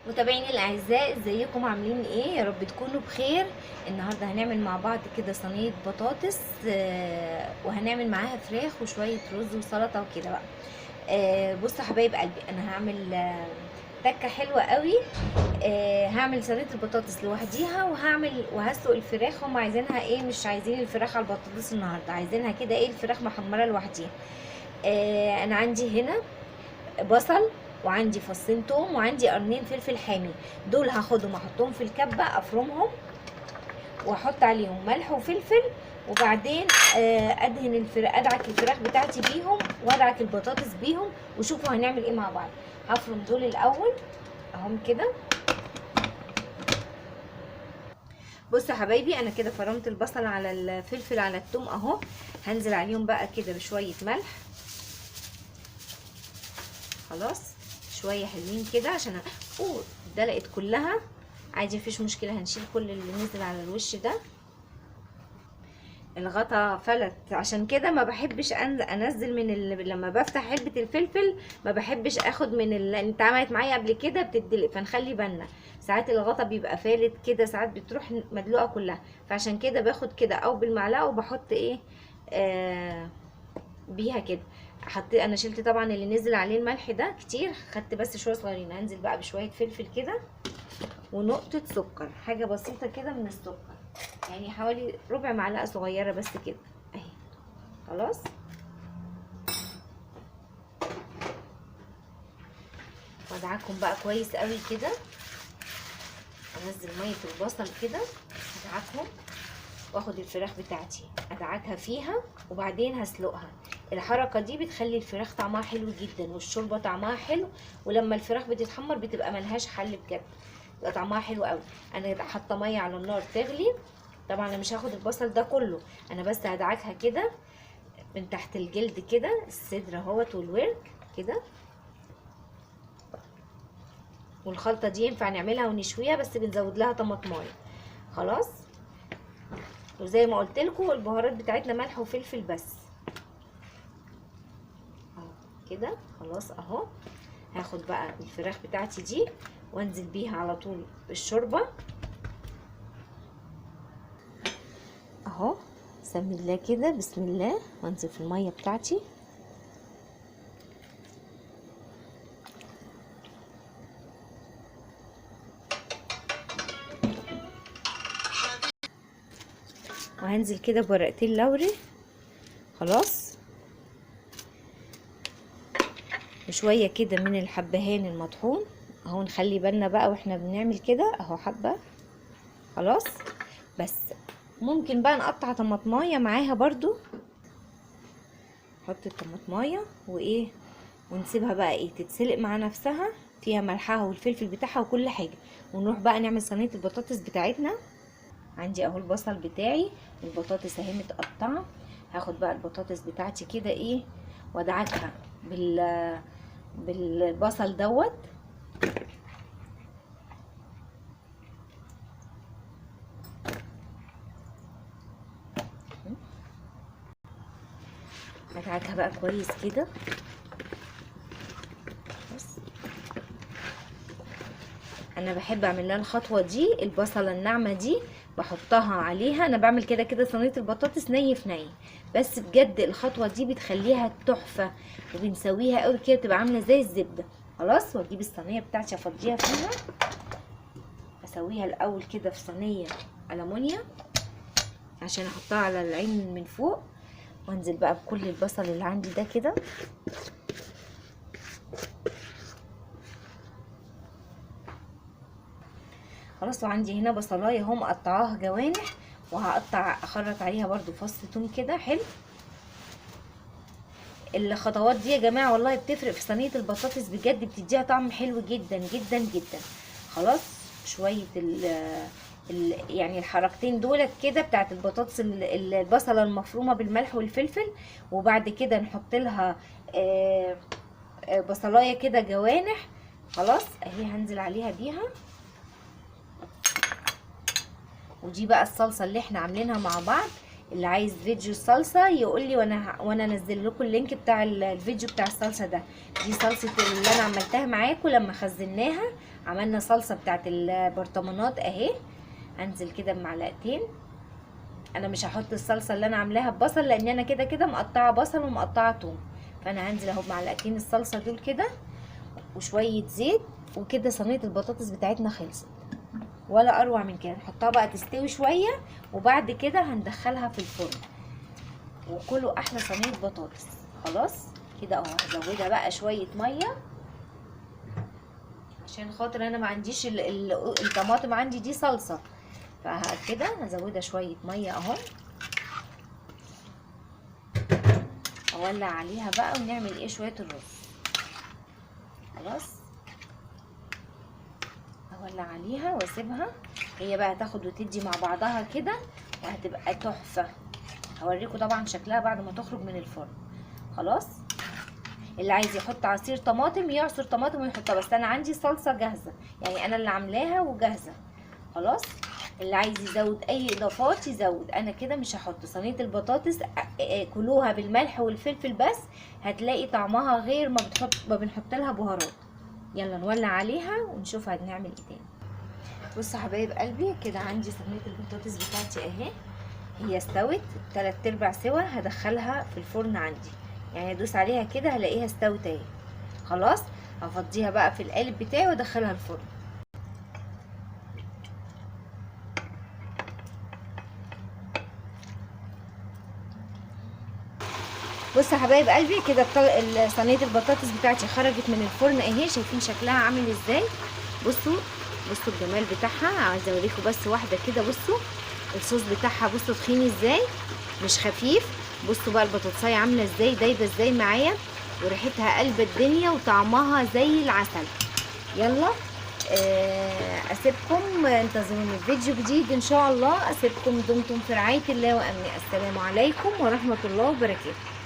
متابعيني الاعزاء، ازيكم؟ عاملين ايه؟ يا رب تكونوا بخير. النهارده هنعمل مع بعض كده صينية بطاطس، وهنعمل معاها فراخ وشوية رز وسلطة وكده بقى. بصوا حبايب قلبي، انا هعمل تكه حلوة قوي. هعمل صينية البطاطس لوحديها، وهعمل وهسلق الفراخ. هم عايزينها ايه؟ مش عايزين الفراخ على البطاطس النهارده، عايزينها كده ايه، الفراخ محمرة لوحديها. انا عندي هنا بصل، وعندي فصين توم، وعندي قرنين فلفل حامي. دول هاخدهم احطهم في الكبه افرمهم، واحط عليهم ملح وفلفل، وبعدين ادهن الفراخ، ادعك الفراخ بتاعتي بيهم، وادعك البطاطس بيهم، وشوفوا هنعمل ايه مع بعض. هفرم دول الاول اهم كده. بصوا يا حبايبي، انا كده فرمت البصل على الفلفل على التوم اهو. هنزل عليهم بقى كده بشوية ملح، خلاص شوية حلوين كده عشان اوه دلقت كلها، عادي مفيش مشكلة، هنشيل كل اللي نزل على الوش ده. الغطا فلت، عشان كده ما بحبش انزل من لما بفتح علبة الفلفل ما بحبش اخد من لان اتعملت معايا قبل كده بتدلق، فنخلي بالنا. ساعات الغطا بيبقى فالت كده، ساعات بتروح مدلوقه كلها، فعشان كده باخد كده او بالمعلقه وبحط ايه، بيها كده. حطيت انا، شلت طبعا اللي نزل عليه الملح ده كتير، خدت بس شوية صغيرين. هنزل بقى بشوية فلفل كده ونقطة سكر، حاجة بسيطة كده من السكر، يعني حوالي ربع معلقه صغيرة بس كده اهي. خلاص وادعكم بقى كويس قوي كده، انزل مية البصل كده ادعكهم، واخد الفراخ بتاعتي ادعكها فيها، وبعدين هسلقها. الحركة دي بتخلي الفراخ طعمها حلو جدا، والشوربه طعمها حلو، ولما الفراخ بتتحمر بتبقى ملهاش حل بجد، بتبقى طعمها حلو قوي. انا حاطه مية على النار تغلي، طبعا انا مش هاخد البصل ده كله، انا بس هدعكها كده من تحت الجلد كده، الصدر اهوت والورك كده. والخلطه دي ينفع نعملها ونشويها، بس بنزود لها طماطمايه. خلاص، وزي ما قلت لكم البهارات بتاعتنا ملح وفلفل بس اهو كده. خلاص اهو، هاخد بقى الفراخ بتاعتي دي وانزل بيها على طول بالشوربه اهو. سمي الله كده، بسم الله، وانزل في المية بتاعتي. وهنزل كده بورقتين لوري، خلاص، وشوية كده من الحبهان المطحون اهو. نخلي بالنا بقى واحنا بنعمل كده اهو، حبه خلاص. بس ممكن بقى نقطع طماطمايه معاها برضو، نحط الطماطمايه وايه، ونسيبها بقى ايه تتسلق مع نفسها، فيها ملحها والفلفل بتاعها وكل حاجة. ونروح بقى نعمل صينية البطاطس بتاعتنا. عندي اهو البصل بتاعي والبطاطس اهي متقطعه. هاخد بقى البطاطس بتاعتي كده ايه وادعكها بالبصل دوت. ادعكها بقى كويس كده. بس انا بحب اعمل لها الخطوة دي، البصله الناعمة دي بحطها عليها. انا بعمل كده كده صينية البطاطس ني في ني، بس بجد الخطوة دي بتخليها تحفة، وبنسويها قوي كده تبقى عامله زي الزبدة. خلاص، واجيب الصينية بتاعتي افضيها فيها، اسويها الاول كده في صينية الومنيا عشان احطها على العين من فوق، وانزل بقى بكل البصل اللي عندي ده كده. خلاص، وعندي هنا بصلايه اهو مقطعاها جوانح، وهقطع اخرط عليها برضو فص توم كده حلو. الخطوات دي يا جماعة والله بتفرق في صينية البطاطس بجد، بتديها طعم حلو جدا جدا جدا. خلاص، شوية يعني الحركتين دولت كده بتاعت البطاطس، البصله المفرومه بالملح والفلفل، وبعد كده نحط لها بصلايه كده جوانح. خلاص اهي هنزل عليها بيها. ودي بقى الصلصه اللي احنا عاملينها مع بعض. اللي عايز فيديو الصلصه يقول لي، وانا انزل لكم اللينك بتاع الفيديو بتاع الصلصه ده. دي صلصه اللي انا عملتها معاكم لما خزناها، عملنا صلصه بتاعت البرطمانات اهي. هنزل كده بمعلقتين. انا مش هحط الصلصه اللي انا عاملاها ببصل، لان انا كده كده مقطعه بصل ومقطعه توم، فانا هنزل اهو بمعلقتين الصلصه دول كده وشوية زيت، وكده صينية البطاطس بتاعتنا خلصت. ولا اروع من كده. نحطها بقى تستوي شوية، وبعد كده هندخلها في الفرن، وكلوا احلى صينية بطاطس. خلاص كده اهو. هزودها بقى شوية مية عشان خاطر انا ما عنديش الطماطم عندي دي صلصه، فكده هزودها شوية مية اهو، اولع عليها بقى ونعمل ايه شوية الرز. خلاص اولع عليها واسيبها هي بقى تاخد وتدي مع بعضها كده، وهتبقى تحفة. هوريكم طبعا شكلها بعد ما تخرج من الفرن. خلاص اللي عايز يحط عصير طماطم يعصر طماطم ويحطها، بس انا عندي صلصه جاهزة، يعني انا اللي عاملاها وجاهزة. خلاص اللي عايز يزود اي اضافات يزود، انا كده مش هحط. صينية البطاطس كلوها بالملح والفلفل بس، هتلاقي طعمها غير ما بنحط لها بهارات. يلا نولع عليها ونشوف هنعمل ايه تاني. بصوا حبايب قلبي كده عندي صينية البطاطس بتاعتي اهي، هي استوت 3/4 سوا. هدخلها في الفرن عندي، يعني ادوس عليها كده هلاقيها استوت اهي. خلاص هفضيها بقى في القالب بتاعي وادخلها الفرن. بصوا يا حبايب قلبي كده صينية البطاطس بتاعتي خرجت من الفرن اهي، شايفين شكلها عامل ازاي؟ بصوا الجمال بتاعها. عايزه اوريكم بس واحدة كده. بصوا الصوص بتاعها، بصوا تخين ازاي، مش خفيف. بصوا بقى البطاطسايه عامله ازاي، دايبه ازاي معايا، وريحتها قلب الدنيا وطعمها زي العسل. يلا اسيبكم، انتظروني في فيديو جديد ان شاء الله. اسيبكم، دمتم في رعاية الله وامنه. السلام عليكم ورحمة الله وبركاته.